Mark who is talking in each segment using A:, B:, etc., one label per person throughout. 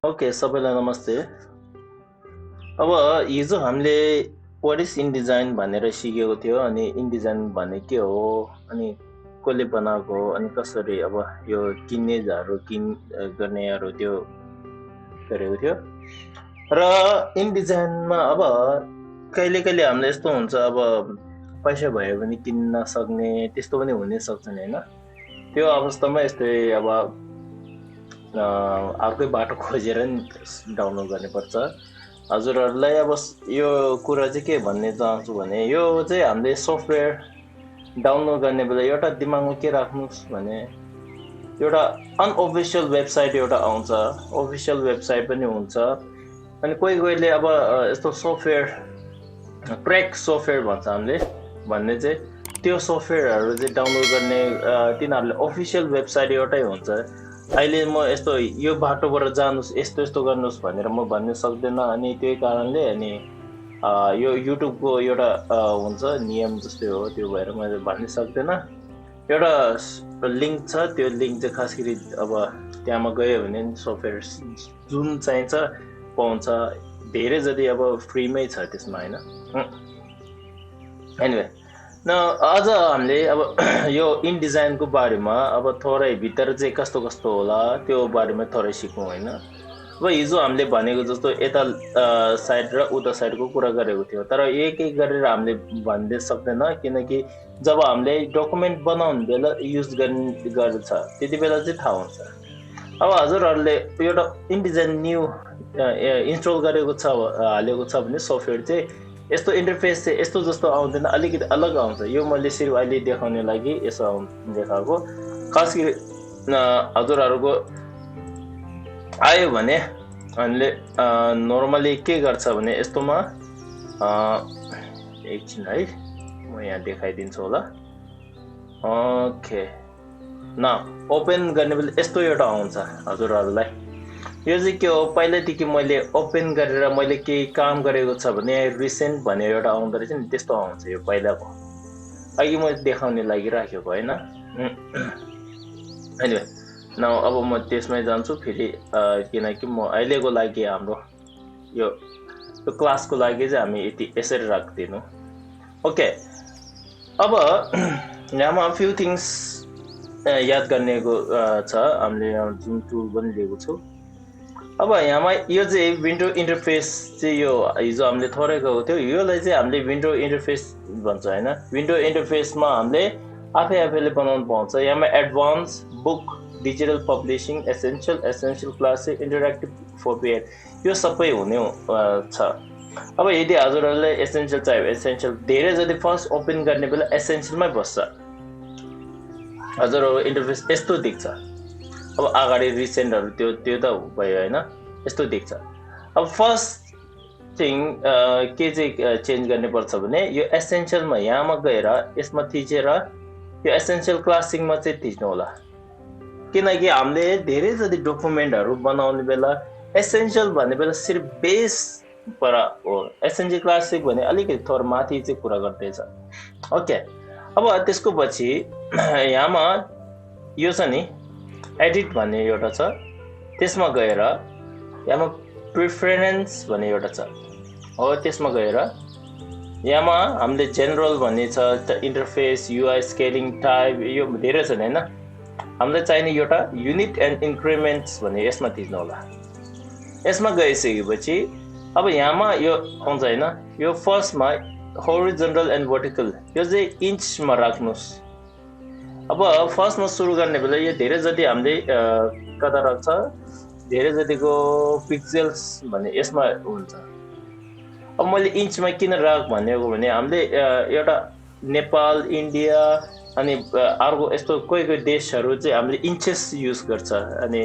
A: Okay सबैलाई नमस्ते। अब हिजो हामीले व्हाट इज इनडिजाइन भनेर सिकेको थियो अनि इनडिजाइन भने के हो अनि कसले बनाएको हो अनि कसरी अब यो किन्नेहरू गर्नेहरू त्यो गरेको थियो र इनडिजाइनमा अब कहिले कहिले हामीलाई यस्तो हुन्छ अब पैसा भयो भने किन्न सक्ने त्यस्तो पनि हुन सक्छन् हैन। त्यो अवस्थामा यस्तै अब अर्कै बाटो खोजेर नि डाउनलोड गर्नुपर्छ। हजुरहरूलाई अब यो कुरा चाहिँ के भन्ने चाहन्छु भने यो चाहिँ हामीले सफ्टवेयर डाउनलोड गर्ने बेला एउटा दिमागमा के राख्नुहोस् भने एउटा अनअफिसियल वेबसाइट एउटा आउँछ, अफिसियल वेबसाइट पनि हुन्छ अनि कोहीले अब यस्तो सफ्टवेयर क्र्याक सफ्टवेयर भन्छ हामीले भन्ने चाहिँ त्यो सफ्टवेयरहरू चाहिँ डाउनलोड गर्ने तिनीहरूले अफिसियल वेबसाइट एउटै हुन्छ। अहिले म यस्तो यो बाटोबाट जानुस् यस्तो यस्तो गर्नुस् भनेर म भन्न सक्दैन अनि त्यही कारणले अनि यो युट्युबको एउटा हुन्छ नियम जस्तै हो त्यो भएर मैले भन्न सक्दैन। एउटा लिङ्क छ त्यो लिङ्क चाहिँ खास गरी अब त्यहाँमा गयो भने सफ्टवेयर जुन चाहिन्छ पाउँछ, धेरै जति अब फ्रीमै छ त्यसमा हैन। एनिवे न अझ हामीले अब यो इनडिजाइनको बारेमा अब थोरै भित्र चाहिँ कस्तो कस्तो होला त्यो बारेमा थोरै सिकौँ हैन। अब हिजो हामीले भनेको जस्तो यता साइड र उता साइडको कुरा गरेको थियो तर एक एक गरेर हामीले भन्दै सक्दैन किनकि जब हामीले डकुमेन्ट बनाउने बेला युज गर्छ त्यति बेला चाहिँ थाहा हुन्छ। अब हजुरहरूले एउटा इनडिजाइन न्यू इन्स्टल गरेको छ हालेको छ भने सफ्टवेयर चाहिँ यस्तो इन्टरफेस चाहिँ यस्तो जस्तो आउँदैन, अलिकति अलग आउँछ। यो मैले सिर्फ अहिले देखाउने लागि यसो देखाएको। खास गरी हजुरहरूको आयो भने हामीले नर्मली के गर्छ भने यस्तोमा एकछिन है म यहाँ देखाइदिन्छु होला। ओके न ओपन गर्ने बेला यस्तो एउटा आउँछ हजुरहरूलाई। यो चाहिँ के हो पहिल्यैदेखि मैले ओपन गरेर मैले केही काम गरेको छ भने रिसेन्ट भनेर एउटा आउँदो रहेछ नि त्यस्तो आउँछ। यो पहिलाको अघि मैले देखाउने लागि राखेको होइन। एनिवे न अब म त्यसमै जान्छु फेरि किनकि म अहिलेको लागि हाम्रो यो क्लासको लागि चाहिँ हामी यसरी राख्दिनु। ओके अब यहाँमा फ्यु थिङ्स याद गर्नेको छ। हामीले जुन टुल पनि लिएको छु। अब यहाँमा यो चाहिँ विन्डो इन्टरफेस चाहिँ यो हिजो हामीले थोरै गएको थियो, योलाई चाहिँ हामीले विन्डो इन्टरफेस भन्छ हैन। विन्डो इन्टरफेसमा हामीले आफैले बनाउनु पाउँछ। यहाँमा advance, book, digital publishing, essential classic, interactive फोरवेयर यो सबै हुने छ। अब यदि हजुरहरूले एसेन्शियल चाहियो एसेन्शियल धेरै जति फर्स्ट ओपन गर्ने बेला एसेन्शियलमै बस्छ। हजुरहरूको इन्टरफेस यस्तो देख्छ। अब अगाडि रिसेन्टहरू त्यो त भयो हैन, यस्तो देख्छ। अब फर्स्ट थिङ के चाहिँ चेन्ज गर्नुपर्छ भने यो एसेन्शियलमा यहाँमा गएर यसमा थिचेर यो एसेन्शियल क्लासिकमा चाहिँ थिच्नु होला किनकि हामीले धेरै जति डकुमेन्टहरू बनाउने बेला एसेन्शियल भन्ने बेला सिर्फ बेस पर हो, एसेन्शियल क्लासिक भने अलिकति थोर माथि चाहिँ कुरा गर्दैछ। ओके अब त्यसको पछि यहाँमा यो छ नि एडिट भन्ने एउटा छ, त्यसमा गएर यहाँमा प्रिफरेन्स भन्ने एउटा छ हो, त्यसमा गएर यहाँमा हामीले जेनरल भन्ने छ, इन्टरफेस, युआई, स्केलिङ, टाइप यो धेरै छन् हैन। हामीलाई चाहिने एउटा युनिट एन्ड इन्क्रिमेन्ट्स भन्ने यसमा थिच्नु होला। यसमा गइसकेपछि अब यहाँमा यो आउँछ हैन, यो फर्स्टमा होरिजोन्टल एन्ड भर्टिकल यो चाहिँ इन्चमा राख्नुहोस्। अब फर्स्टमा सुरु गर्ने बेला यो धेरै जति हामीले कता राख्छ धेरै जतिको पिक्सेल्स भन्ने यसमा हुन्छ। अब मैले इन्चमा किन राख भनेको भने हामीले एउटा नेपाल, इन्डिया अनि अर्को यस्तो कोही देशहरू चाहिँ हामीले इन्चेस युज गर्छ अनि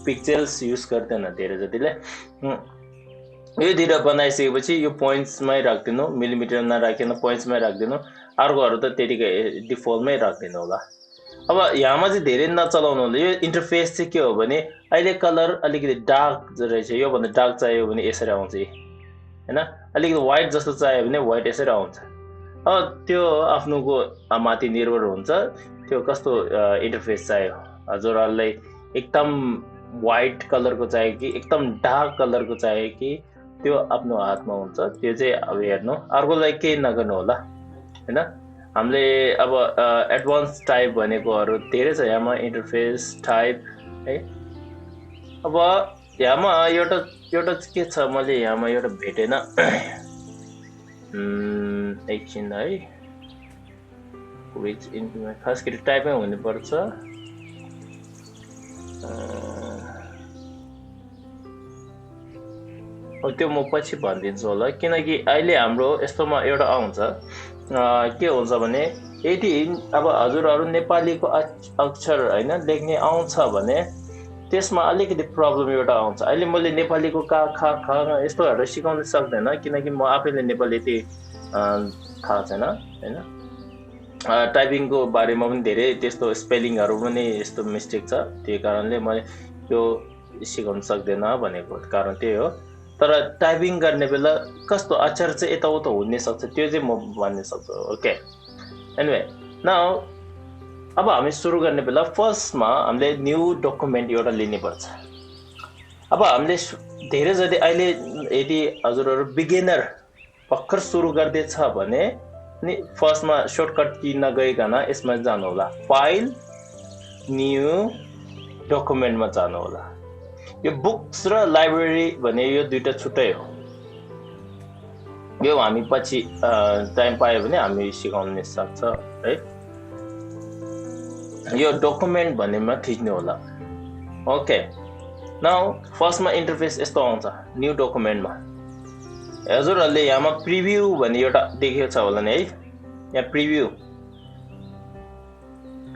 A: पिक्सेल्स युज गर्दैन धेरै जतिले। यो दुईटा बनाइसकेपछि यो पोइन्ट्समै राखिदिनु, मिलिमिटर नराखिन पोइन्ट्समै राखिदिनु। अर्कोहरू त त्यतिकै डिफल्टमै राखिदिनु होला। अब यहाँमा चाहिँ धेरै नचलाउनु होला। यो इन्टरफेस चाहिँ के हो भने अहिले कलर अलिकति डार्क रहेछ, योभन्दा डार्क चाहियो भने यसरी आउँछ हैन, अलिकति व्हाइट जस्तो चाहियो भने व्हाइट यसरी आउँछ। अब त्यो आफ्नोको माथि निर्भर हुन्छ त्यो कस्तो इन्टरफेस चाहियो। हजुरहरूलाई एकदम व्हाइट कलरको चाहियो कि एकदम डार्क कलरको चाहियो कि त्यो आफ्नो हातमा हुन्छ त्यो चाहिँ अब हेर्नु अर्कोलाई केही नगर्नु होला हैन हामीले अब एडभान्स टाइप भनेकोहरु धेरै छ यामा इन्टरफेस टाइप है अब यामा एउटा के छ मैले यामा एउटा भेटेन एकछिन है which implement खास गरी टाइपमै हुनु पर्छ त्यो म पछि भनिदिन्छु होला किनकि अहिले हाम्रो यस्तोमा एउटा आउँछ के हुन्छ भने यदि अब हजुरहरु नेपालीको अक्षर हैन लेख्ने आउँछ भने त्यसमा अलिकति प्रब्लम एउटा आउँछ अहिले मैले नेपालीको का खा ख यस्तोहरु सिकाउन सक्दैन किनकि म आफैले नेपाली त्यति थाहा छैन हैन टाइपिङको बारेमा पनि धेरै त्यस्तो स्पेलिङहरु पनि यस्तो मिस्टेक छ त्यही कारणले मैले त्यो सिकाउन सक्दैन भनेको कारण त्यही हो तर टाइपिङ गर्ने बेला कस्तो अक्षर चाहिँ यताउता हुन सक्छ त्यो चाहिँ म भन्न सक्छु ओके एनीवे नाउ अब हामी सुरु गर्ने बेला फर्स्टमा हामीले न्यू डकुमेन्ट एउटा लिनु पर्छ अब हामीले धेरै जति अहिले यदि हजुरहरु बिगिनर भर्खर सुरु गर्दै छ भने नि फर्स्टमा सर्टकट की नगइकन यसमा जानु होला फाइल न्यू डकुमेन्टमा जानु होला यो बुक्स र लाइब्रेरी भने यो दुईटा छुट्टै हो यो हामी पछि टाइम पायो भने हामी सिकाउन सक्छ है यो डकुमेन्ट भन्नेमा थिच्नु होला ओके नाउ फर्स्टमा इन्टरफेस यस्तो आउँछ न्यू डकुमेन्टमा हजुरहरुले यामा प्रिभ्यू भन्ने एउटा देखेको छ होला नि है यहाँ प्रिभ्यू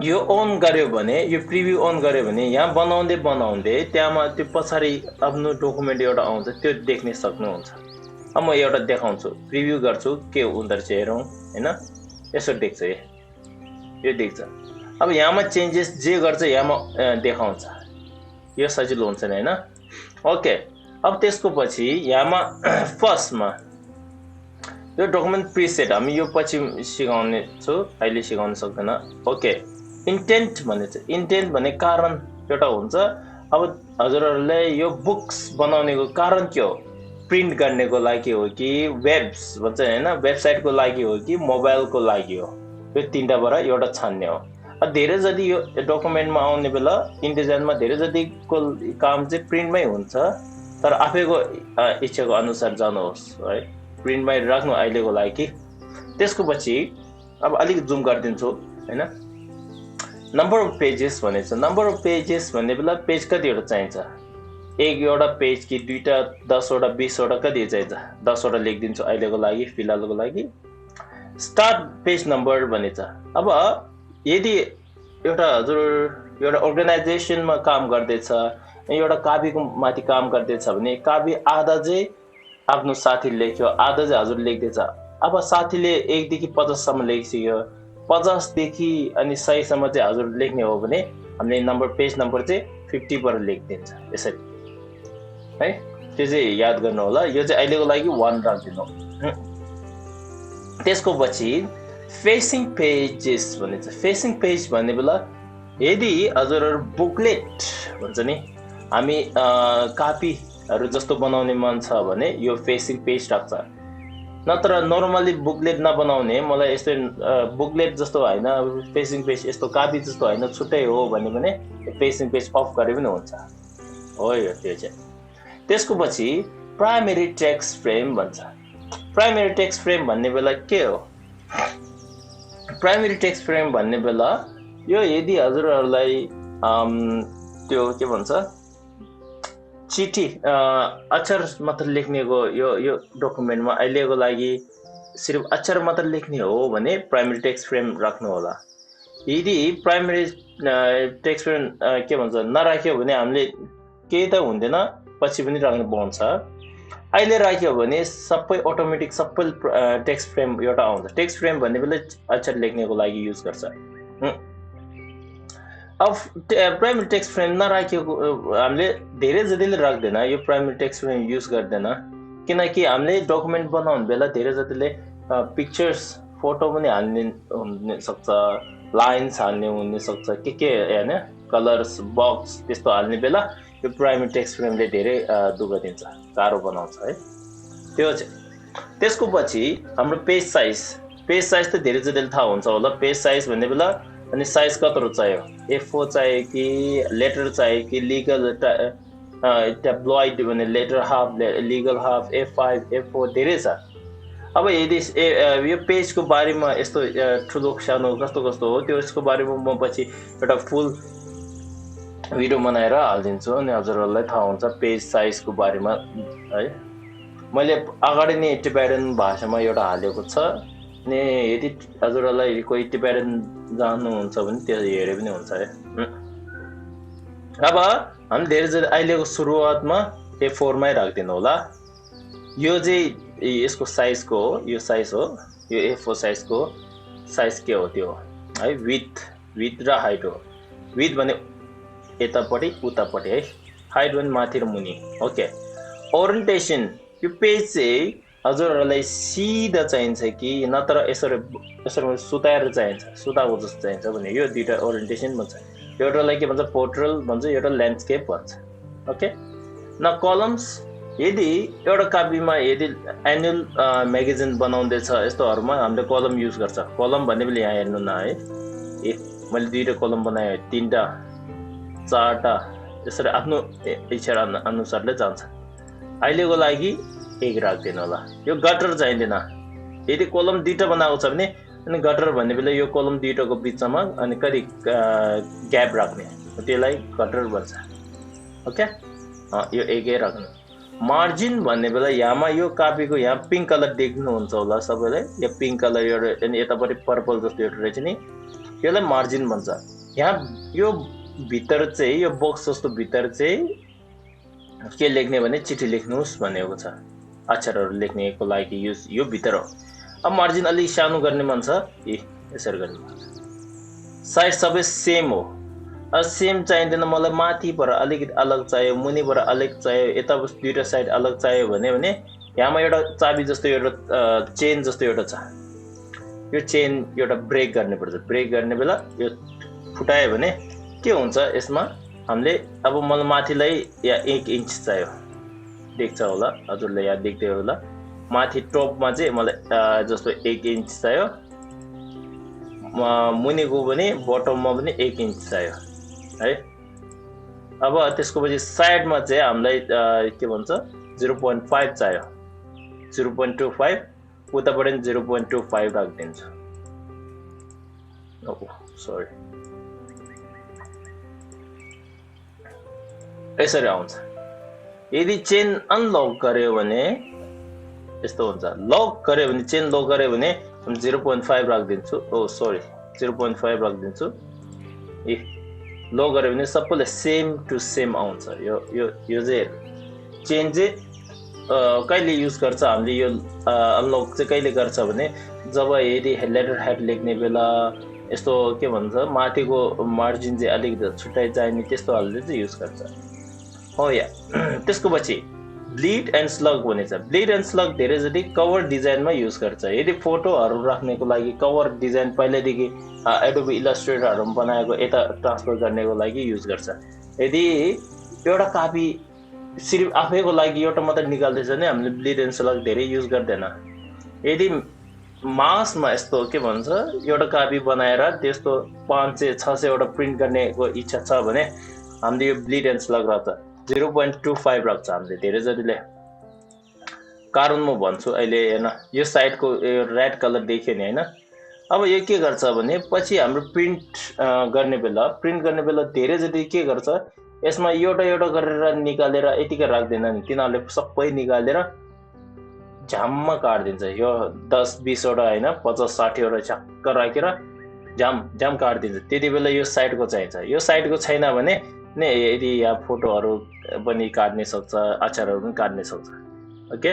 A: यो अन गर्यो भने यो प्रिभ्यू अन गर्यो भने यहाँ बनाउँदै त्यहाँमा त्यो पछाडी आफ्नो डकुमेन्ट एउटा आउँछ त्यो देख्न सक्नुहुन्छ अब म एउटा देखाउँछु प्रिभ्यू गर्छु के हुँदो रहेछ हेरौं हैन यसो देख्छ यो देख्छ अब यहाँमा चेन्जेस जे गर्छ यहाँमा देखाउँछ यो सजिलो हुन्छ नि हैन ओके अब त्यसको पछि यहाँमा फर्स्टमा यो डकुमेन्ट प्रिसेट हामी यो पछि सिकाउने छु अहिले सिकाउन सक्दैन ओके इन्टेन्ट भन्ने छ इन्टेन्ट भने कारण एउटा हुन्छ अब हजुरहरुले यो बुक्स बनाउनेको कारण के हो प्रिन्ट गर्नेको लागि हो कि वेब्स भन्छ हैन वेबसाइटको लागि हो कि मोबाइलको लागि हो यो तीनटाबाट एउटा छान्ने हो धेरै जति यो डकुमेन्टमा आउने बेला इन्डिजाइनमा धेरै जतिको काम चाहिँ प्रिन्टमै हुन्छ तर आफैको इच्छाको अनुसार जानुहोस् है प्रिन्टमै राख्नु अहिलेको लागि त्यसको पछि अब अलिक जुम गर्दिन्छु हैन नम्बर अफ पेजेस भनेछ नम्बर अफ पेजेस भन्ने बेला पेज कतिवटा चाहिन्छ एकवटा पेज कि दुईटा 10 वटा 20 वटा कति चाहिन्छ 10 वटा लेख्दिन्छु अहिलेको लागि फिलहालको लागि स्टार्ट पेज नम्बर भनेछ अब यदि एउटा हजुर एउटा अर्गनाइजेसनमा काम गर्दैछ एउटा कापीको माथि काम गर्दैछ भने कापी आधा चाहिँ आफ्नो साथीले लेख्यो आधा चाहिँ हजुर लेख्दैछ अब साथीले 1 देखि 50 सम्म लेखिसक्यो 50 देखि अनि 100 सम्म चाहिँ हजुर लेख्ने हो भने हामीले नम्बर पेज नम्बर चाहिँ 50 पर लेखिदिन्छ यसरी है त्यो चाहिँ याद गर्नु होला यो चाहिँ अहिलेको लागि 1 राख्दिनु त्यसको पछि फेसिङ पेजेस भनिन्छ फेसिङ पेज भन्ने बेला यदि हजुरहरु बुकलेट भन्छ नि हामी कापीहरु जस्तो बनाउने मन छ भने यो फेसिङ पेज राख्छ नत्र नर्मली बुकलेट नबनाउने मलाई यस्तो बुकलेट जस्तो हैन फेसिङ पेज यस्तो कापी जस्तो हैन छुट्टै हो भने फेसिङ पेज अफ गरे पनि हुन्छ हो यो त्यो चाहिँ त्यसको पछि प्राइमरी टेक्स्ट फ्रेम भन्छ प्राइमरी टेक्स्ट फ्रेम भन्ने बेला के हो प्राइमरी टेक्स्ट फ्रेम भन्ने बेला यो यदि हजुरहरुलाई त्यो के भन्छ चिठी अक्षर मात्र लेख्नेको यो डकुमेन्टमा अहिलेको लागि सिर्फ अक्षर मात्र लेख्ने हो भने प्राइमरी टेक्स्ट फ्रेम राख्नु होला यदि प्राइमरी टेक्स्ट फ्रेम के भन्छ नराख्यो भने हामीले केही त हुँदैन पछि पनि राख्नु पाउँछ अहिले राख्यो भने सबै अटोमेटिक सबै टेक्स्ट फ्रेम एउटा आउँछ टेक्स्ट फ्रेम भन्ने बेला अक्षर लेख्नेको लागि युज गर्छ अब प्राइमरी टेक्स्ट फ्रेम नराखेको हामीले धेरै जतिले राख्दैन यो प्राइमरी टेक्स्ट फ्रेम युज गर्दैन किनकि हामीले डकुमेन्ट बनाउनु बेला धेरै जतिले पिक्चर्स फोटो पनि हाल्ने हुन सक्छ लाइन्स हाल्ने हुन सक्छ के हैन कलर्स बक्स त्यस्तो हाल्ने बेला यो प्राइमेरी टेक्स्ट फ्रेमले धेरै दुःख दिन्छ, गाह्रो बनाउँछ है। त्यो चाहिँ त्यसको पछि हाम्रो पेज साइज त धेरै जतिले थाहा हुन्छ होला। पेज साइज भन्ने बेला अनि साइज कत्रो चाहियो, A4 चाहियो कि लेटर चाहियो कि लिगल ट्याब्लोइड भन्ने letter half, legal half, A5, A4 धेरै छ। अब यदि यो पेजको बारेमा यस्तो ठुलो सानो कस्तो कस्तो हो त्यो यसको बारेमा म पछि एउटा फुल भिडियो बनाएर हालिदिन्छु अनि हजुरहरूलाई थाहा हुन्छ पेज साइजको बारेमा है। मैले अगाडि नै टिबेटन भाषामा एउटा हालेको छ अनि यदि हजुरहरूलाई कोही टिबेटन जान्नुहुन्छ भने त्यो हेरे पनि हुन्छ है। अब हामी धेरै जति अहिलेको सुरुवातमा A4 मै राखिदिनु होला। यो चाहिँ यसको साइजको हो, यो साइज हो, यो A4 साइजको साइज के हो त्यो है, विथ र हाइट हो। विथ भने यतापट्टि उतापट्टि है, हाइट भने माथि र मुनि। ओके, ओरिएन्टेसन यो पेज चाहिँ हजुरहरूलाई सिधा चाहिन्छ कि नत्र यसरी सुताएर चाहिन्छ, सुताएको जस्तो चाहिन्छ भने यो दुईटा ओरिएन्टेसन भन्छ। एउटालाई के भन्छ, पोर्ट्रेल भन्छ, एउटा ल्यान्डस्केप भन्छ। ओके, न कलम्स यदि एउटा कपीमा यदि एनुअल म्यागजिन बनाउँदैछ यस्तोहरूमा हामीले कलम युज गर्छ। कलम भन्ने बेला यहाँ हेर्नु न है, मैले दुईटा कलम बनाएँ, तीनटा चारटा यसरी आफ्नो इच्छा अनुसारले जान्छ। अहिलेको लागि एक राख्दिनु होला। यो गटर चाहिँदैन। यदि कलम दुईटा बनाएको छ भने अनि गटर भन्ने बेला यो कलम दुईटाको बिचमा अनि कति ग्याप राख्ने, त्यसलाई गटर भन्छ। ओके, यो एकै राख्नु। मार्जिन भन्ने बेला यहाँमा यो कपीको यहाँ पिङ्क कलर देख्नुहुन्छ होला सबैलाई, यो पिङ्क कलर एउटा अनि यतापट्टि पर्पल जस्तो एउटा रहेछ नि, यसलाई मार्जिन भन्छ। यहाँ यो भित्र चाहिँ यो बक्स जस्तो भित्र चाहिँ के लेख्ने भने चिठी लेख्नुहोस् भनेको छ, अक्षरहरू लेख्नेको लागि यो भित्र हो। अब मार्जिन अलिक सानो गर्ने मन छ, यसरी गर्ने मन छ। साइज सबै सेम हो, सेम चाहिँदैन मलाई, माथिबाट अलिकति अलग चाहियो, मुनिबाट अलग चाहियो, यता दुईटा साइड अलग चाहियो भने यहाँमा एउटा चाबी जस्तो एउटा चेन जस्तो एउटा छ, यो चेन एउटा ब्रेक गर्नुपर्छ। ब्रेक गर्ने बेला यो फुटायो भने के हुन्छ यसमा हामीले, अब मलाई माथिलाई या 1 इन्च चाहियो, देख्छ होला हजुरले, यहाँ देख्दै होला माथि टपमा चाहिँ मलाई जस्तो 1 इन्च चाहियो, मुनिको पनि बटममा पनि 1 इन्च चाहियो है। अब त्यसको पछि साइडमा चाहिँ हामीलाई के भन्छ 0.5 चाहियो, 0.25, उताबाट 0.25 राखिदिन्छु। सरी, यसरी आउँछ। यदि चेन अनलक गर्यो भने यस्तो हुन्छ, लक गर्यो भने चेन लक गर्यो भने 0.5 राखिदिन्छु। 0.5 राखिदिन्छु। लक गर्यो भने सबैले सेम टु सेम आउँछ। यो चाहिँ चेन चाहिँ कहिले युज गर्छ हामीले, यो अनलक चाहिँ कहिले गर्छ भने जब यदि लेटर हेड लेख्ने बेला यस्तो के भन्छ माथिको मार्जिन चाहिँ अलिकति छुट्टाइ चाहिने त्यस्तोहरूले चाहिँ युज गर्छ। हो या त्यसको पछि ब्लिड एन्ड स्लग भनिन्छ। ब्लिड एन्ड स्लग धेरै जति कभर डिजाइनमा युज गर्छ। यदि फोटोहरू राख्नेको लागि कभर डिजाइन पहिल्यैदेखि एडोबी इलस्ट्रेटरहरू बनाएको यता ट्रान्सफर गर्नेको लागि युज गर्छ। यदि एउटा कपी सिर्फ आफैको लागि एउटा मात्र निकाल्दैछ भने हामीले ब्लिड एन्ड स्लग धेरै युज गर्दैन। यदि मासमा यस्तो के भन्छ एउटा कपी बनाएर त्यस्तो 500-600 वटा प्रिन्ट गर्नेको इच्छा छ भने हामीले यो ब्लिड एन्ड स्लग राख्छ। 0.25 राख्छ हामीले धेरै जतिले। कारण म भन्छु अहिले हैन, यो साइडको यो रेड कलर देखियो नि हैन। अब यो के गर्छ भने पछि हाम्रो प्रिन्ट गर्ने बेला धेरै जति के गर्छ यसमा एउटा गरेर निकालेर यतिकै राख्दैन नि, तिनीहरूले सबै निकालेर झ्याममा काट्दिन्छ। यो 10-20 वटा हैन 50-60 वटा झ्याक्क राखेर झ्याम काट्दिन्छ। त्यति बेला यो साइडको चाहिन्छ। यो साइडको छैन भने ने यदि यहाँ फोटोहरू पनि काट्न सक्छ, अक्षरहरू पनि काट्न सक्छ। ओके,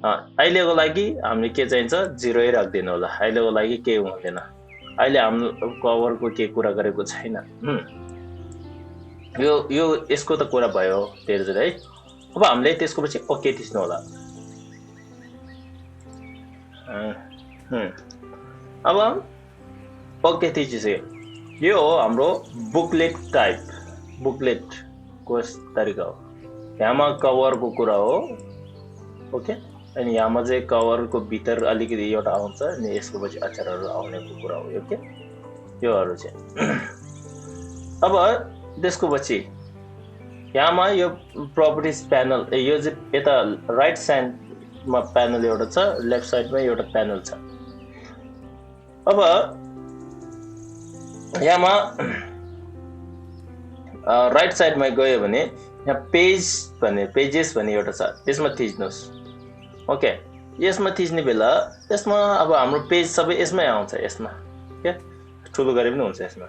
A: अहिलेको लागि हामीले के चाहिन्छ 0 राखिदिनु होला। अहिलेको लागि केही हुँदैन। अहिले हाम्रो कभरको के कुरा गरेको छैन। यो यसको त कुरा भयो धेरै जति है। अब हामीले त्यसको पछि ओके थिच्नु होला। अब ओके थिचिसक्यो। यो हो हाम्रो बुकलेट टाइप, बुकलेटको को तरिका हो यहाँमा कभरको कुरा हो ओके अनि यहाँमा चाहिँ कभरको भित्र अलिकति एउटा आउँछ अनि यसको पछि अक्षरहरू आउनेको कुरा हो ओके योहरू चाहिँ अब त्यसको पछि यहाँमा यो प्रपर्टिज प्यानल यो चाहिँ यता राइट साइडमा प्यानल एउटा छ लेफ्ट साइडमा एउटा प्यानल छ अब यहाँमा राइट साइडमा गयो भने यहाँ पेजेस भन्ने एउटा छ त्यसमा थिच्नुस् ओके यसमा थिच्ने बेला यसमा अब हाम्रो पेज सबै यसमै आउँछ यसमा के ठुलो गरे पनि हुन्छ यसमा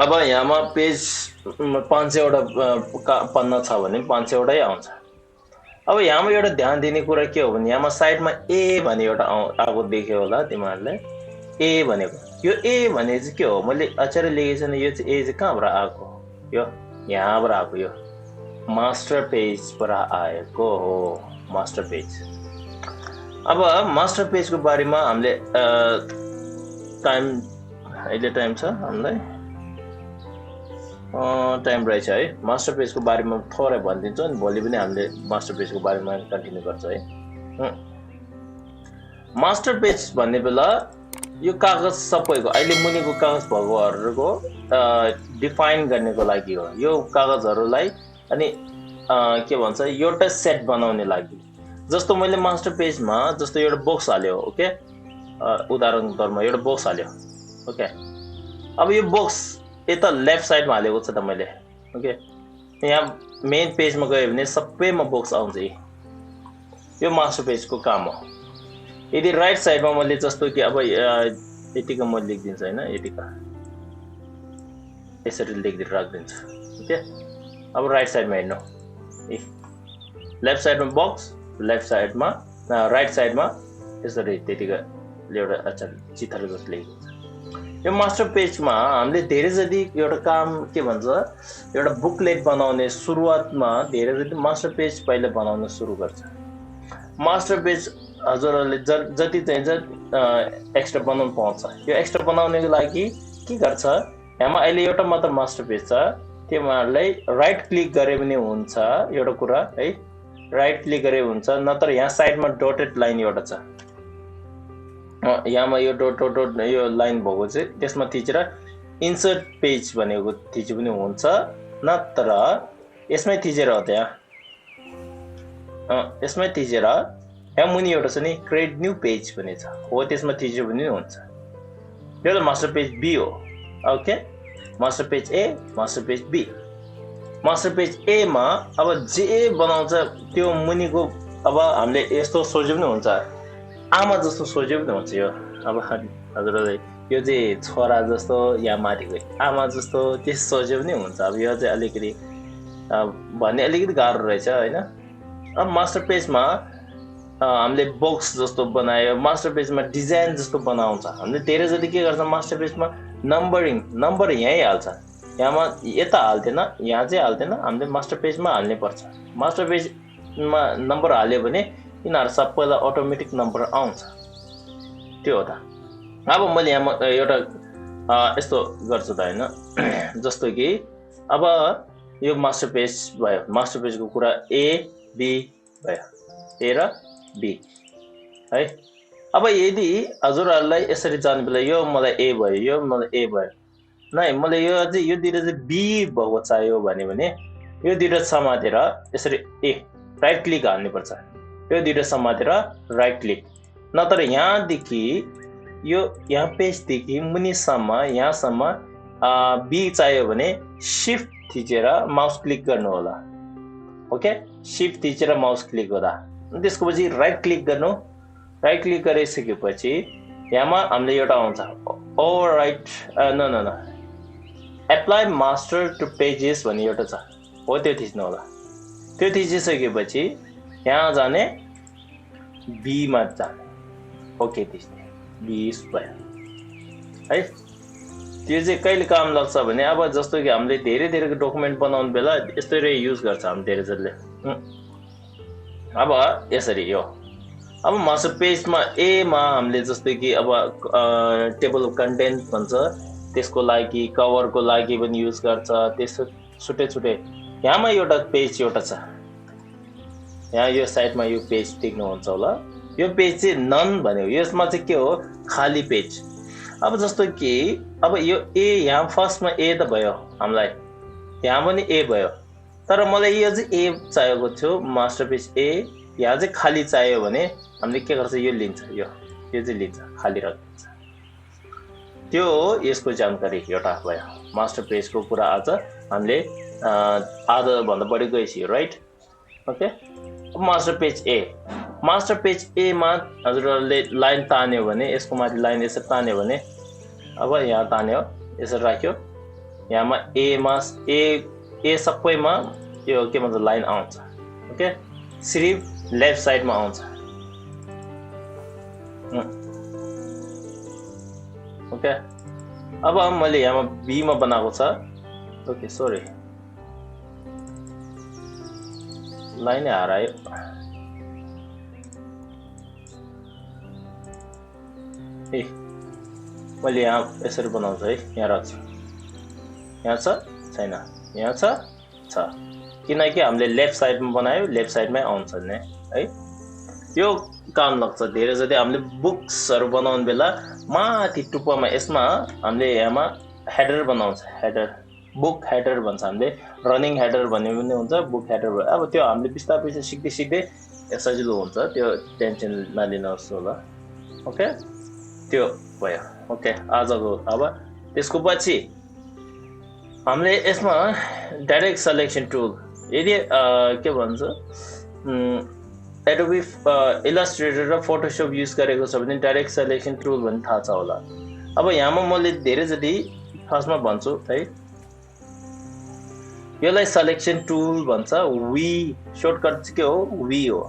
A: अब यहाँमा पेज 500 वटा पन्ना छ भने 500 वटै आउँछ अब यहाँमा एउटा ध्यान दिने कुरा के हो भने यहाँमा साइडमा ए भन्ने एउटा आएको देख्यो होला तिमीहरूले ए भनेको यो ए भने चाहिँ के हो मैले अक्षर लेखेको छैन यो चाहिँ ए चाहिँ कहाँबाट आएको यो यहाँबाट आएको यो मास्टर पेजबाट आएको हो मास्टर पेज अब मास्टर पेजको बारेमा हामीले अहिले टाइम छ हामीलाई टाइम रहेछ है मास्टर पेजको बारेमा थोरै भनिदिन्छु अनि भोलि पनि हामीले मास्टर पेजको बारेमा कन्टिन्यू गर्छ है मास्टर पेज भन्ने बेला यो कागज सबैको अहिले मुनिको कागज भएकोहरूको डिफाइन गर्नको लागि हो यो कागजहरूलाई अनि के भन्छ एउटा सेट बनाउने लागि जस्तो मैले मास्टर पेजमा जस्तो एउटा बक्स हाल्यो ओके उदाहरणको तौरमा एउटा बक्स हाल्यो ओके अब यो बक्स यता लेफ्ट साइडमा हालेको छ त मैले ओके यहाँ मेन पेजमा गयो भने सबैमा बक्स आउँछ यो मास्टर पेजको काम हो यदि राइट साइडमा मैले जस्तो कि अब यतिका म लेखिदिन्छु हैन यतिका यसरी लेखिदिएर राख्दिन्छु ओके अब राइट साइडमा हेर्नु लेफ्ट साइडमा बक्स लेफ्ट साइडमा राइट साइडमा यसरी त्यतिका एउटा अक्षर चित्र जस्तो लेखेको छ यो मास्टर पेजमा हामीले धेरै जति एउटा काम के भन्छ एउटा बुकलेट बनाउने सुरुवातमा धेरै जति मास्टर पेज पहिले बनाउन सुरु गर्छ मास्टर पेज हजुरहरूले जति चाहिन्छ एक्स्ट्रा बनाउन पाउँछ यो एक्स्ट्रा बनाउनको लागि के गर्छ यहाँमा अहिले एउटा मात्र मास्टर पेज छ तिमीहरूलाई राइट क्लिक गरे पनि हुन्छ एउटा कुरा है राइट क्लिक गरे हुन्छ नत्र यहाँ साइडमा डटेड लाइन एउटा छ यहाँमा यो डट यो लाइन भएको चाहिँ त्यसमा थिचेर इन्सर्ट पेज भनेको थिचे पनि हुन्छ नत्र यसमै थिचेर हो त्यहाँ यसमै थिचेर यहाँ मुनि एउटा छ नि क्रिएट न्यू पेज भन्ने छ हो त्यसमा थिच्यो भने हुन्छ यो त मास्टर पेज बी हो okay master page A master page B master page A मा अब जे बनाउँछ त्यो मुनिको अब हामीले यस्तो सोचे पनि हुन्छ आमा जस्तो सोचे पनि हुन्छ यो अब हजुरले यो चाहिँ छोरा जस्तो या माथिको आमा जस्तो त्यस सोचे पनि हुन्छ अब यो चाहिँ अलिकति भन्ने अलिकति गाह्रो रहेछ हैन अब मास्टर पेजमा हामीले बक्स जस्तो बनायो मास्टर पेजमा डिजाइन जस्तो बनाउँछ हामीले धेरै जति के गर्छ मास्टर पेजमा नम्बर यहीँ हाल्छ यहाँमा यता हाल्दैन यहाँ चाहिँ हाल्दैन हामीले मास्टर पेजमा हाल्नै पर्छ मास्टर पेजमा नम्बर हाल्यो भने यिनीहरू सबैलाई अटोमेटिक नम्बर आउँछ त्यो हो त अब मैले यहाँ एउटा यस्तो गर्छु त हैन जस्तो कि अब यो मास्टर पेज भयो मास्टर पेजको कुरा ए बी भयो ए र बी है अब यदि हजुरहरूलाई यसरी जानु बेला यो मलाई ए भयो यो मलाई ए भयो नै मलाई यो चाहिँ यो दुईटा चाहिँ बी भएको चाहियो भने यो दुईटा समातेर यसरी ए राइट क्लिक हाल्नु पर्छ यो दुईटा समातेर राइट क्लिक नत्र यहाँदेखि यो यहाँ पेजदेखि मुनिसम्म यहाँसम्म बी चाहियो भने शिफ्ट थिचेर माउस क्लिक गर्नु होला ओके शिफ्ट थिचेर माउस क्लिक गर्दा त्यसको पछि राइट क्लिक गर्नु राइट क्लिक गरिसकेपछि यहाँमा हामीले एउटा आउँछ ओभरराइट न एप्लाई मास्टर टु पेजेस भन्ने एउटा छ हो त्यो थिच्नु होला त्यो थिचिसकेपछि यहाँ जाने बी मा जाने ओके थिच्ने बी भयो है त्यो चाहिँ कहिले काम लाग्छ भने अब जस्तो कि हामीले धेरै डकुमेन्ट बनाउनु बेला यस्तै युज गर्छ हामी धेरै जसले अब यसरी यो अब मास्टर पेजमा ए मा हामीले जस्तै कि अब टेबल अफ कन्टेन्ट भन्छ त्यसको लागि कभरको लागि पनि युज गर्छ त्यसो छुटे छुटे यहाँमा एउटा पेज एउटा छ यहाँ यो साइडमा यो पेज देख्नुहुन्छ होला यो पेज चाहिँ नन भन्यो यसमा चाहिँ के हो खाली पेज अब जस्तो कि अब यो ए यहाँ फर्स्टमा ए त भयो हामीलाई यहाँ पनि ए भयो तर मलाई यो चाहिँ ए चाहिएको थियो मास्टर पेज ए यहाँ चाहिँ खाली चाहियो भने हामीले के गर्छ यो लिन्छ यो चाहिँ लिन्छ खाली राख्छ त्यो यसको जानकारी एउटा भयो मास्टर पेजको कुरा आज हामीले आधा भन्दा बढी गएपछि right okay master page A मा हजुरहरूले लाइन तान्यो भने यसको माथि लाइन यसरी तान्यो भने अब यहाँ तान्यो यसरी राख्यो यहाँमा ए सबैमा यो के भन्छ लाइन आउँछ ओके सिर्फ लेफ्ट साइडमा आउँछ ओके अब मैले यहाँमा बी मा बनाएको छ ओके सरी लाइन हरायो ए मैले यहाँ यसरी बनाउँछु है यहाँ राख्छु यहाँ छ छैन यहाँ छ किनकि हामीले लेफ्ट साइडमा बनायो लेफ्ट साइडमै आउँछ नि है यो काम लाग्छ धेरै जति हामीले बुक्सहरु बनाउने बेला माथि टुप्पोमा यसमा हामीले यहाँमा हेडर बनाउँछ हेडर बुक हेडर भन्छ हामीले रनिङ हेडर भन्ने पनि हुन्छ बुक हेडर अब त्यो हामीले बिस्तारै बिस्तारै सिक्दै सिक्दै सजिलो हुन्छ त्यो टेन्सन नलिनुहोस् होला ओके त्यो भयो ओके आजको अब त्यसको पछि हामीले यसमा डाइरेक्ट सिलेक्सन टुल यदि के भन्छ एडोबी इलस्ट्रेटर र फोटोशॉप युज गरेको छ भने डाइरेक्ट सिलेक्सन टुल भन्ने थाहा छ होला अब यहाँमा मैले धेरै जति फर्स्टमा भन्छु है यसलाई सिलेक्सन टुल भन्छ वी सर्टकट चाहिँ के हो वी हो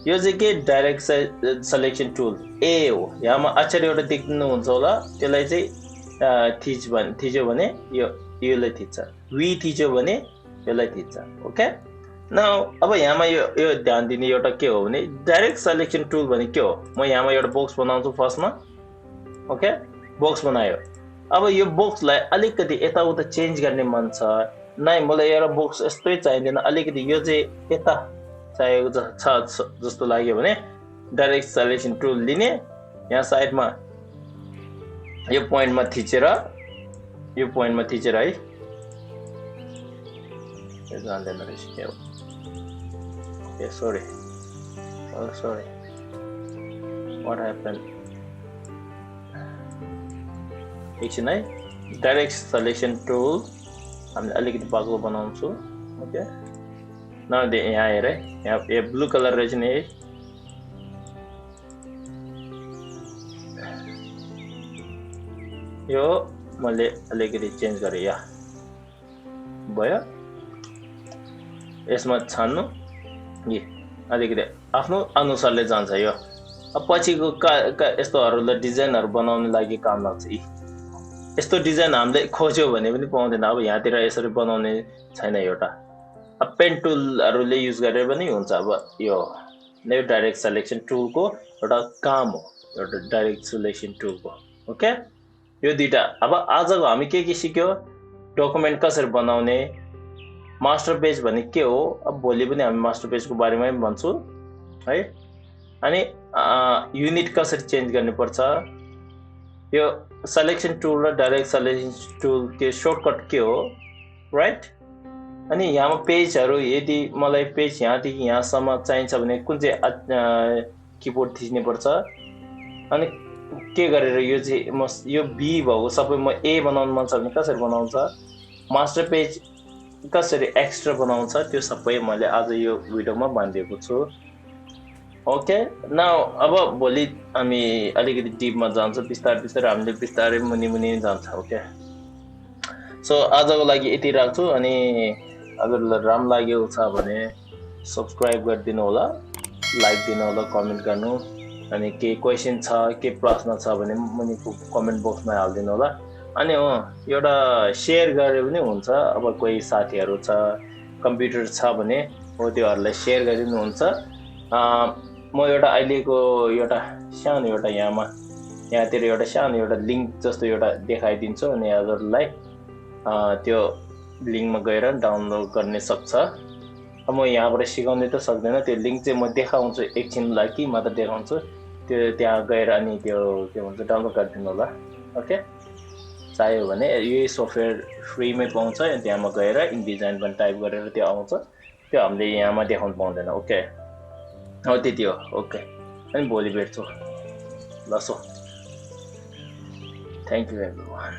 A: यो चाहिँ के डाइरेक्ट सिलेक्सन टुल ए हो यहाँमा अक्षर एउटा देख्नुहुन्छ होला त्यसलाई चाहिँ थिच्यो भने योलाई थिच्छ वी थिच्यो भने यसलाई थिच्छ ओके नाउ अब यहाँमा यो ध्यान दिने एउटा के हो भने डाइरेक्ट सिलेक्सन टुल भने के हो म यहाँमा एउटा बक्स बनाउँछु फर्स्टमा ओके बक्स बनायो अब यो बक्सलाई अलिकति यताउता चेन्ज गर्ने मन छ नै मलाई एउटा बक्स यस्तै चाहिँदैन अलिकति यो चाहिँ यता चाहिएको छ जस्तो लाग्यो भने डाइरेक्ट सिलेक्सन टुल लिने यहाँ साइडमा यो पोइन्टमा थिचेर है यो जान्दैन रहेछ के हो Okay, sorry. Oh, sorry. What happened? एकछिन है डाइरेक्ट सिलेक्सन टुल हामीले अलिकति बाक्लो बनाउँछु ओके न यहाँ हेर यहाँ यो ब्लू कलर रहेछ नि है यो मैले अलिकति चेन्ज गरेँ या भयो यसमा छान्नु अलिकति आफ्नो अनुसारले जान्छ यो अब पछिको यस्तोहरुलाई डिजाइनहरु बनाउन लागि काम लाग्छ यस्तो डिजाइन हामीले खोज्यो भने पनि पाउँदैन अब यहाँतिर यसरी बनाउने छैन एउटा अब पेन टुलहरुले युज गरेर पनि हुन्छ अब यो डाइरेक्ट सिलेक्सन टुलको एउटा काम हो एउटा डाइरेक्ट सिलेक्सन टुलको ओके यो दुईटा अब आजको हामी के सिक्यो डकुमेन्ट कसरी बनाउने मास्टर पेज भने के हो अब भोलि पनि हामी मास्टर पेजको बारेमा भन्छु है अनि युनिट कसरी चेन्ज गर्ने पर्छ यो सिलेक्सन टुल र डाइरेक्ट सिलेक्सन टुल के सर्टकट के हो राइट अनि यहाँमा पेजहरु यदि मलाई पेज यहाँदेखि यहाँसम्म चाहिन्छ भने कुन चाहिँ किबोर्ड थिच्ने पर्छ अनि के गरेर यो चाहिँ यो बी भएको सबै म ए बनाउन मन छ भने कसरी बनाउँछ मास्टर पेज कसरी एक्स्ट्रा बनाउँछ त्यो सबै मैले आज यो भिडियोमा भनिदिएको छु ओके नाउ अब भोलि हामी अलिकति डिपमा जान्छौँ बिस्तारै हामीले बिस्तारै मुनि जान्छ ओके सो आजको लागि यति राख्छु अनि हजुरलाई राम्रो लाग्यो छ भने सब्स्क्राइब गरिदिनु होला लाइक दिनु होला कमेन्ट गर्नु अनि के क्वेशन छ के प्रश्न छ भने मुनिको कमेन्ट बक्समा हाल्दिनु होला अनि एउटा शेयर गरे पनि हुन्छ अब कोही साथीहरु छ कम्प्युटर छ भने हो त्योहरुलाई शेयर गरिदिनु हुन्छ म एउटा अहिलेको एउटा सानो एउटा यहाँमा यहाँतिर एउटा सानो एउटा लिंक जस्तो एउटा देखाइदिन्छु अनि हजुरलाई त्यो लिंकमा गएर डाउनलोड गर्ने सक्छ। अब म यहाँबाट सिकाउनै त सक्दैन, त्यो लिंक चाहिँ म देखाउँछु एकछिनलाई कि मात्र देखाउँछु, त्यो त्यहाँ गएर अनि त्यो के भन्छ डाउनलोड गरिदिनु होला। ओके, चाहियो भने यही सफ्टवेयर फ्रीमै पाउँछ, त्यहाँमा गएर इनडिजाइन पनि टाइप गरेर त्यो आउँछ, त्यो हामीले यहाँमा देखाउनु पाउँदैन। ओके, हो त्यति हो। ओके, अनि भोलि भेट्छु ल। So thank you everyone.